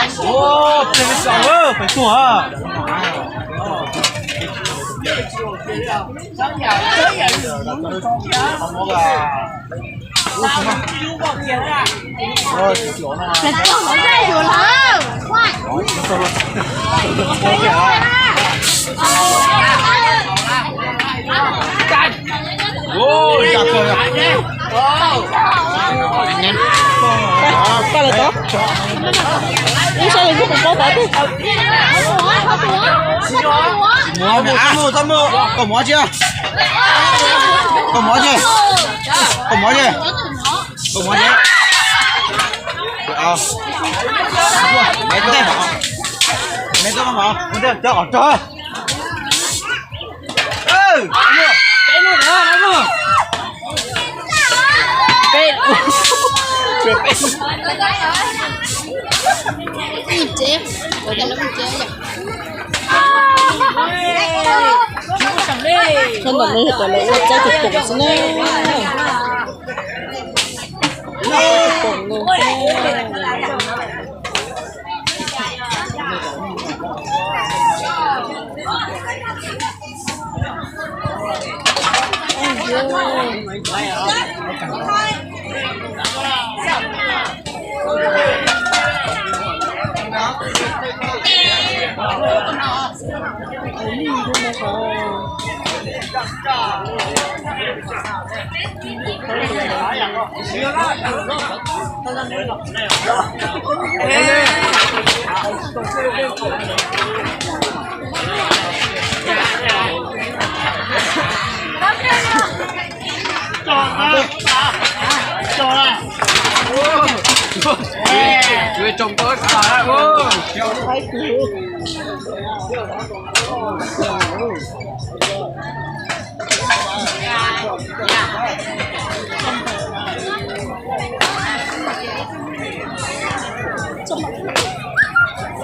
Pais tuaj, pais tuaj. Koj lawv tod, ib sab lawv kuj puas paub tod thiab. Mus, mus, mus, mus, koj mus dab tsi? Koj mus dab tsi? Koj mus dab tsi? Koj mus dab tsi? Ntej. Mày tao mà, mày tao cho ở trời. Ừ, cái luôn đó, nó luôn. Cái, cái. Ib tsev, ua tau lub ib tsev yom. Sab ntawm no yog tias lawv ua tsaib tus poom xwb na. Ua poom no.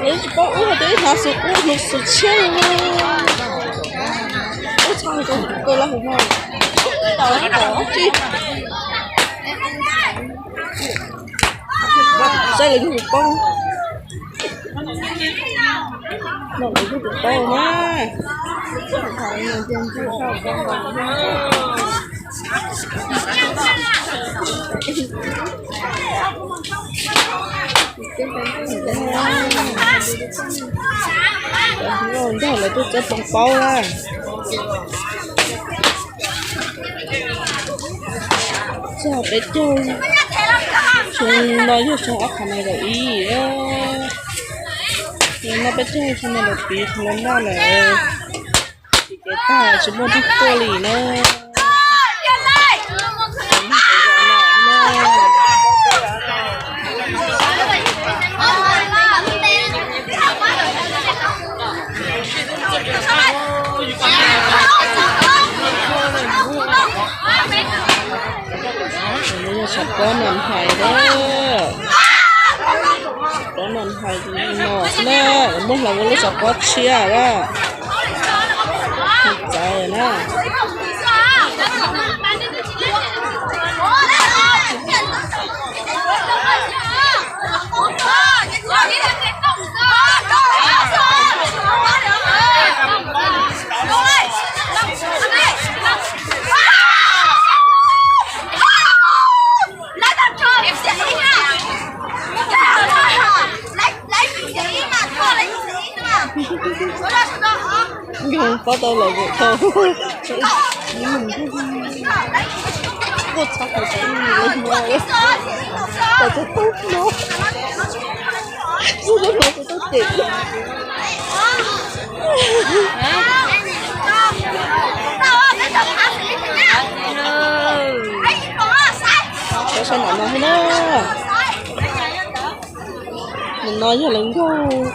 Lawv tsis paub ub hais tias ib hnav xus ub hnav xus tshiab li. Ub txog kawg los hauv no. Tau tau tsis. Saib lawv yug tus paub. No lawv yug tus paub na. Ntag lawv tuaj txawb poob paub na. Txog peb caug, xyoo no yog xyoo ob phav nees nkaum ib. Xyoo no peb caug, xyoo no lawv piv xyoo no noj lawm. Tsis kev tag tsis muaj nrog tuaj li na. Saum kob no hais na, saum kob no hais no xwb na, muab hloov ua lub saum kob tshiab na. Txawv na. Nkag pob tau los vum thau. Kuj txhob hais tau ib yam li no, tau txog tau no, txog tau no kuv tau cem. Saib sab nram no thiab na. Nim no yog lawv nkaug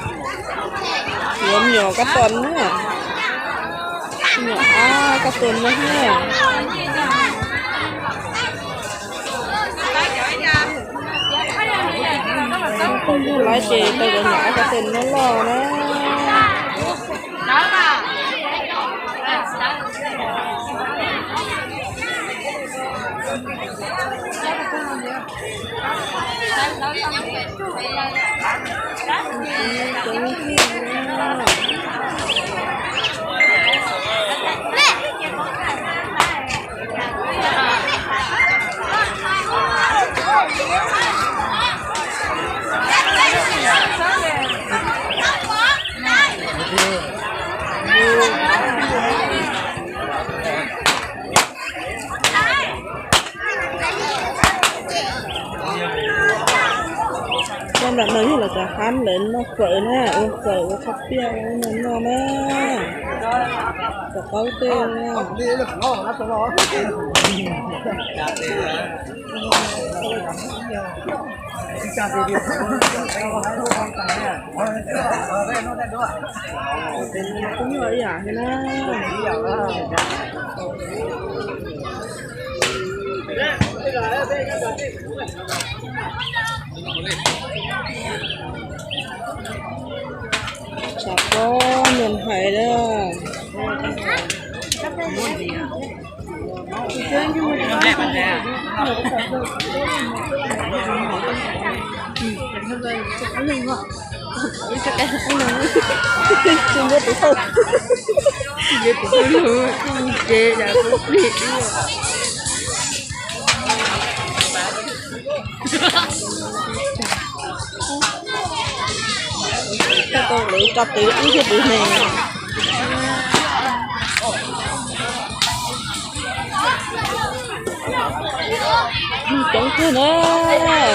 yuav me nyuam kab tos na. Me nyuam ab kab tos no thiab. Phooj ywg lawv ces tau cov nyuam ab kab tos no loj na. Cov nram no yog lawv cov hab, lawv noj fawm na, ua fawm ua khaub piaj no noj na. Cov qaub tej. Tshav pob niam hais na. Tsis muaj tus hauj, tsis muaj tus hauj lwm, tsev yam kuv plig. Tau lawv tso pem ib thiaj pem ne. Neeg coob kawg na,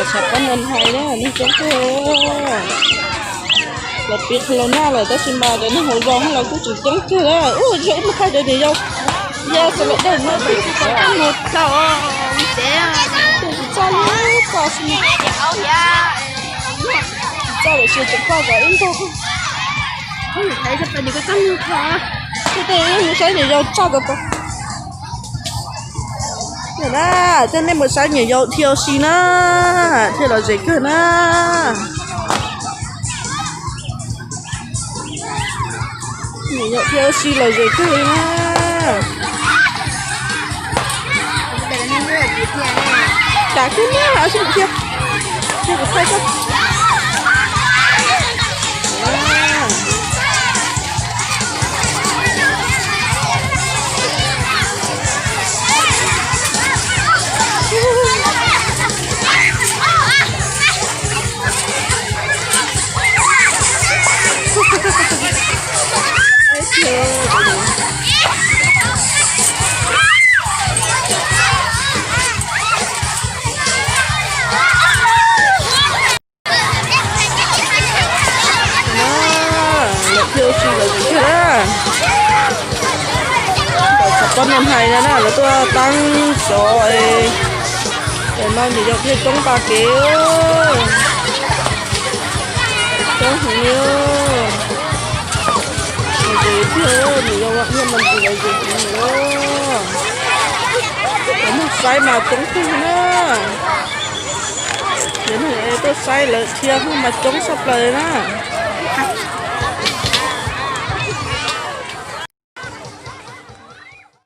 tshav pob niam hais na, neeg coob kawg. Los piav qhov los nag lawm tab sis mas cov neeg hauv zos los kuj tseem coob kawg na. Ub, yog wb mus thaij cov niam yau, yog xav los dag no, mus tau, mus tsev, tsis txaj li, txaj xwb. Tsis txaj lawm ces tseem paj zom ib ntag. Thiab tej mus saib niam yau txaj tau tau. Yog na, thiab nej mus saib niam yau dhia ua si na, thiaj lom zem kawg na. Niam yau dhia ua si lom zem kawg li na. Cas kub niab hais sib dhia, dhia kuv thaij koj. Lawv thiaj ua si lom zem kawg na. Ntawm tshav pob niam hais na na, lawv tuaj taab tsov es, tam no niam yau thiaj coob tas kev. Coob heev li. Lom zem tiag, niam yau niaj no ntsis lom zem heev li. Cov neeg saib mas coob kawg na. Cov neeg tuaj saib lawv dhia mas coob tshaj plaws na.